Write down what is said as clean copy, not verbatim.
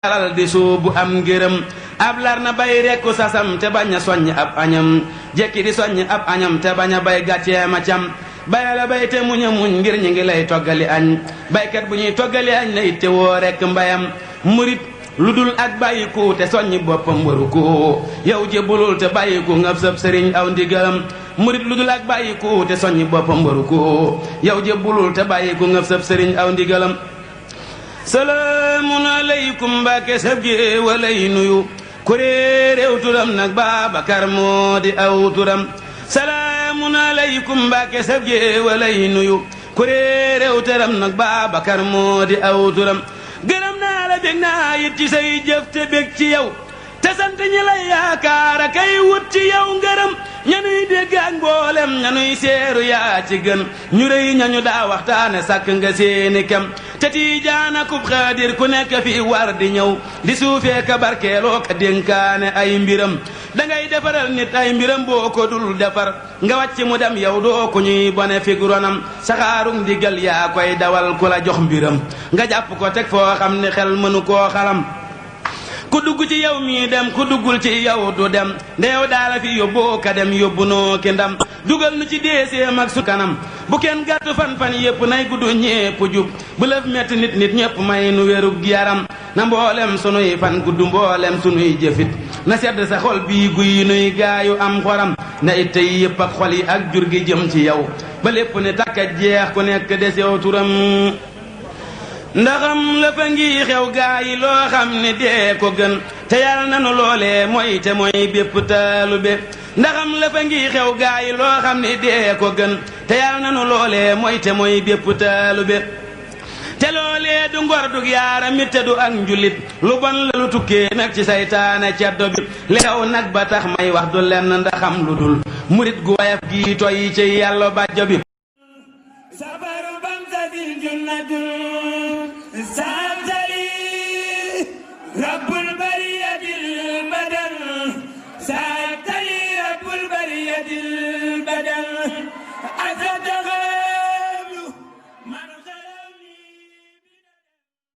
alal di suubu am ngërëm ab lar na bay rekku sasam te bañ a soññ ab añam jekki di soññ ab añam te bañ a bay gàcceema cam bayala bay te muñ a muñ ngir ñi ngi lay toggali añ baykat bu ñuy toggali añ la itte woo rekk mbayam murit lu dul ak bàyyiku te soññi boppam waru ko yow jébbulul te bàyyiku ngab sab sëriñ aw ndigalam murit lu dul ak bàyyiku te soññi boppam waru ko yow jébbulul te bàyyiku ngab sab sëriñ aw ndigalam salaamun aleykum Mbàkke sab géewalay nuyu kuree réew turam nag Baabakar moo di aw turam salaamun aleykum Mbàkke sab géewalay nuyu kuree réew turam nag Baabakar moo di aw turam gërëm naa la bég naa it ci say jëf te bég ci yow te sant ñi lay yaakaar kay wut ci yow ngërëm ñanuy dégg ak mboolem ñanuy seeru yaa ci gën ñu rëy ñañu daa waxtaane sàkk nga seeni kem te tiijaan akub xaadir ku nekk fi war di ñëw di suufee ka barkeeloo ka dénkaane ay mbiram dangay defaral nit ay mbiram boo ko dul defar nga wàcc mu dem yow doo ko ñuy bone fig ronam saxaarug ndigal yaa koy dawal ku la jox mbiram nga jàpp ko teg foo xam ne xel mënu koo xalam ku dugg ci yow mii dem ku duggul ci yow du dem ndeew daala fi yóbboo ka dem yóbbu noo ki ndam dugal nu ci deeseem ak su kanam bu kenn gàtt fan-fan yépp nay gudd ñépp jub bu lëf metti nit ñépp may nu wérug yaram na mboolem sunuy fan gudd mboolem sunuy jëfit na sedd sa xol bii guy nuy gaayu am xoram na it tey yépp ak xol yi ak jur gi jëm ci yow ba lépp ne takka jeex ku nekk des yow turam ndaxam la fa ngi xew gaa yi loo xam ne dee ko gën te yàlla nanu loolee mooy te mooy bépp taalube ndaxam la fa ngi xew gaa yi loo xam ne dee ko gën te yàlla nanu loolee mooy te mooy bépp taalube te loolee du ngor dug yaara mit te du ak njulit lu bon la lu tukkee nag ci saytaane ceddo bi li xew nag ba tax may wax du lenn ndaxam lu dul murit gu wayaf gi toy ci yàlla bàjjo bi sabaru bamsatil junnatu saamsali rabbul bariyatil badal saamsali rabbul bariyatil badal asadaxa